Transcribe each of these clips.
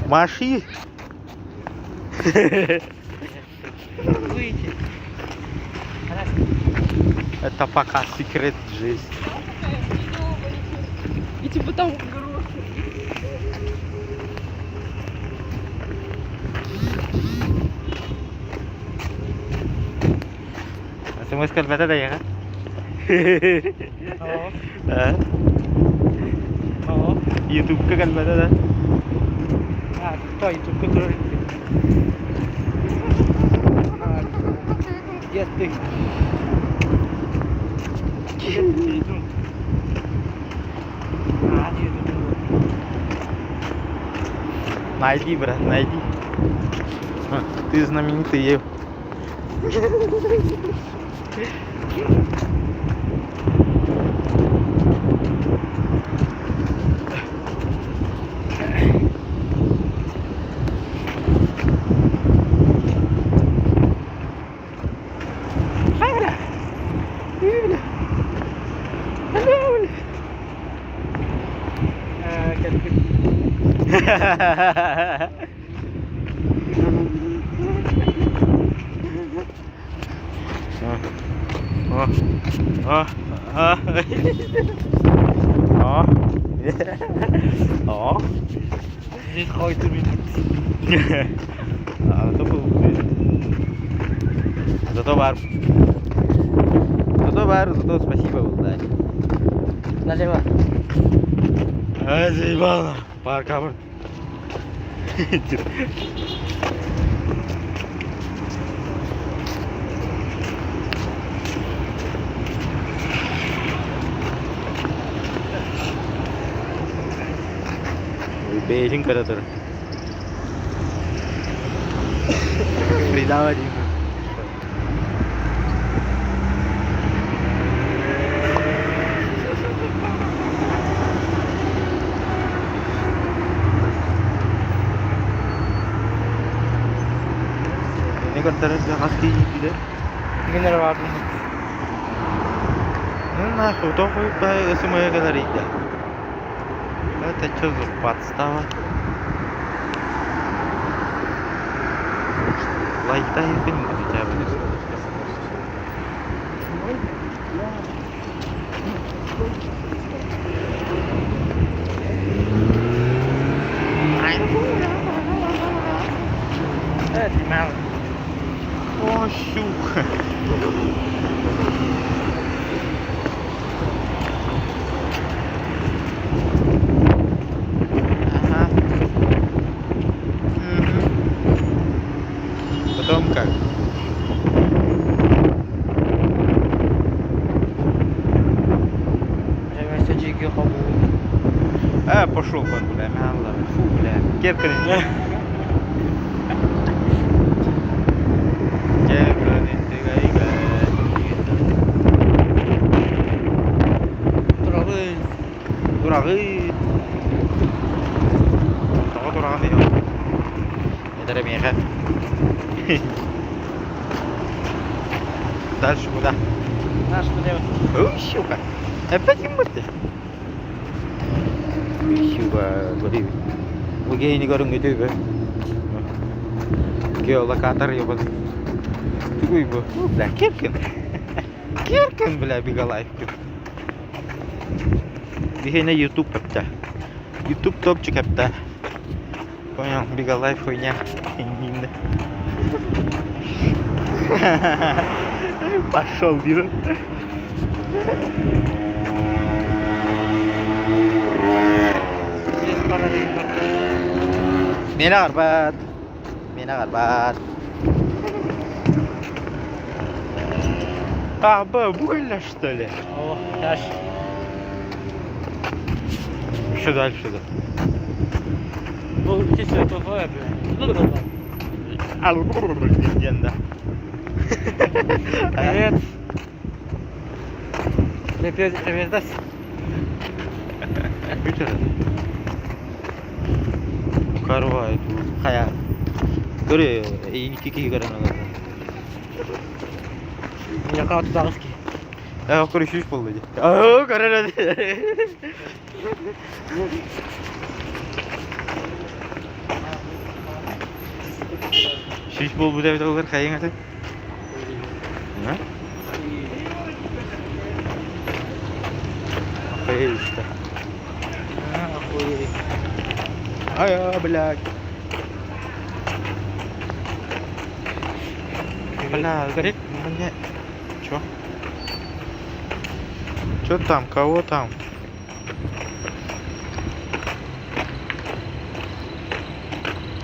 Маши! Выйти. Это пока секрет жизни. И типа там гроши. СМС кэлбэтэ да эйиэхэ? Оо. Э? Оо. Ютубка кэлбэтэ да? А, кто Ютубка көрөр Где ты? Где ты? А, где ты? Найди, брат, найди. Ты знаменитый Ев. Кэлбит. О. Здесь ходит увидеть. А, то был Зато бар. Зато бар, зато спасибо был, да. Налево. А, заебало. Парка. Бейжинг करा तर Фरीदाबाद Ne kadar хас киһи Кинилэр баардылар. Ну нахуй, тоҕо СМЭ говорить Это что за подстава? Лайктайын хотя бы. О, щука. Ага. Мгм. Потом как? А, пошел он, бля, мяло. Фу, бля. Кепка. Турабын. Турагы. Тоҕо тураҕын иһин? Это миэхэ. Дальше куда? Наш налево. Ой, щука. Опять ким ты? Щука, говори. Угейни көрүҥ үтү Геолокатор ебаный. Тугуй бу. Бля, Киркин. Киркин, бля, Бегалайкин. Биһиэнэ YouTube эптэ. YouTube топчик эптэ. Понял, Бегалайф хуйня. Пошел, Дима. Миэнэ аҕарбат. Миэнэ аҕарбат. А, б, больно, что ли? О, дальше. Что дальше да? Бу чисто тоҕо бля. Диэн да. Привет. Привет. Бүтэр. Карвай хайа. Көрө икки киһи көрөн олорор. Яка тутаҕыски. Ээ, көрүшүш буолла дии. Оо, көрөр. Сүүс буолбута эбитэ буоллар хайыҥ этэй? Охуеешь-то. Охуели. Ай, блядь. Бля, горит мне. Чё? Чё там? Кого там?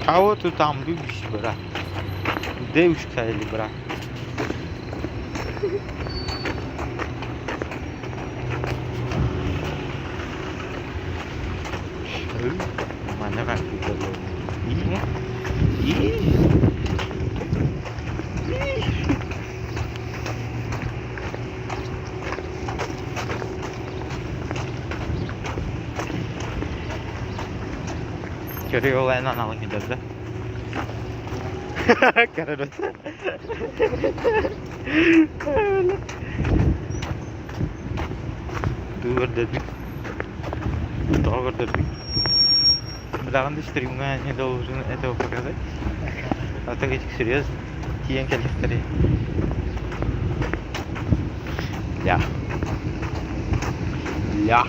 Кого ты там любишь, брат? Девушка или брат? Mana kan Көрүү ол эн аналың кэлэр да? Көрөрөт. Дуу көрдөрбүт. Тоҕо көрдөрбүт. Быдаҕын да стримҥа не должен этого показать. А так этих серьезно. Тиийэн кэллэхтэрий. Ля. Ля.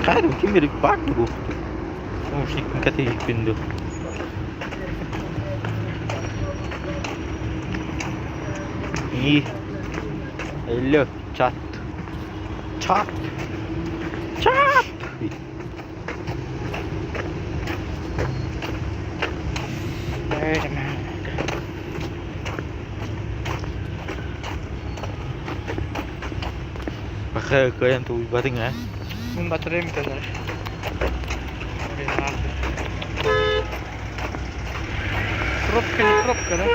Хайа ким бери баар дуо? Наушникпын кэтиһикпин дуо? И Алло, чат. Чат. Чат. Баха кыайан тулуйбатыҥ ээ? Мин батарыам кэлэр. Пробка не пробка, да?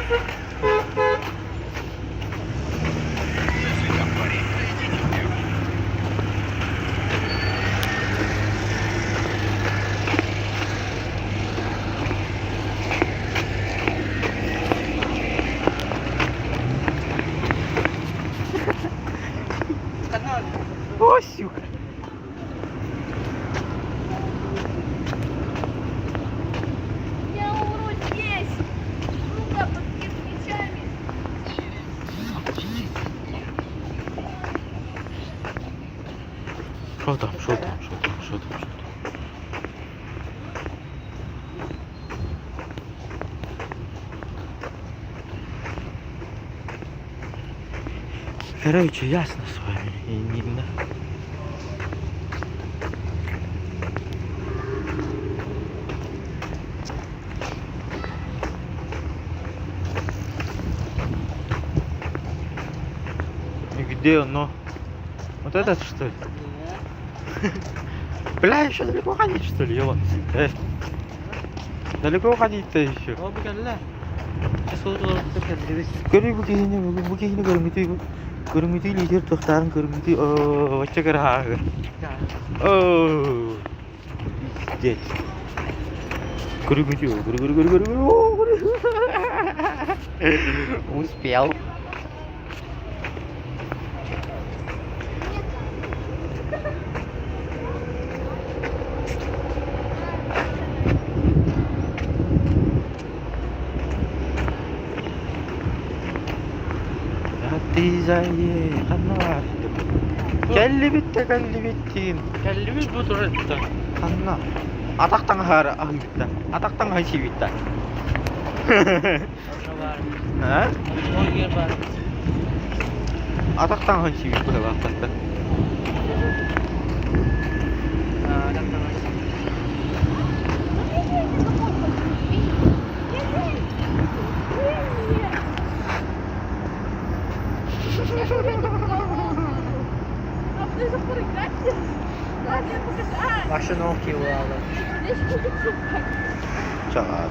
О, сука! Я умру здесь! Сука, под кирпичами! Что там, что там, что там, что там, что там? Короче, ясно с вами, Нина. И где оно? Вот этот что ли? Бля, еще далеко ходить что ли, ёбаный? Э. Далеко ходить-то еще? Ол бу кэллэ. Кэллибит. Көрүй бу киһини, бу киһини көрүҥүтүй бу. Көрүҥүтүй лидер туохтаарын көрүҥүтүй. Оо, оччо кыраһааҕы. Оо. Пиздец. Көрүҥүтүй, көрү көрү көрү көрү көрү. Успел. Ханна баар Кэллибит да кэллибиттиин. Кэллибит бу турар да. Ханна? Атах таҥаһаары аһыыбыт да. Атах таҥаһы сиибит да. Баар. А? Ол баар. Атах таҥаһын сиибит быһыылаахтар. Машина окей буолла. Чаат.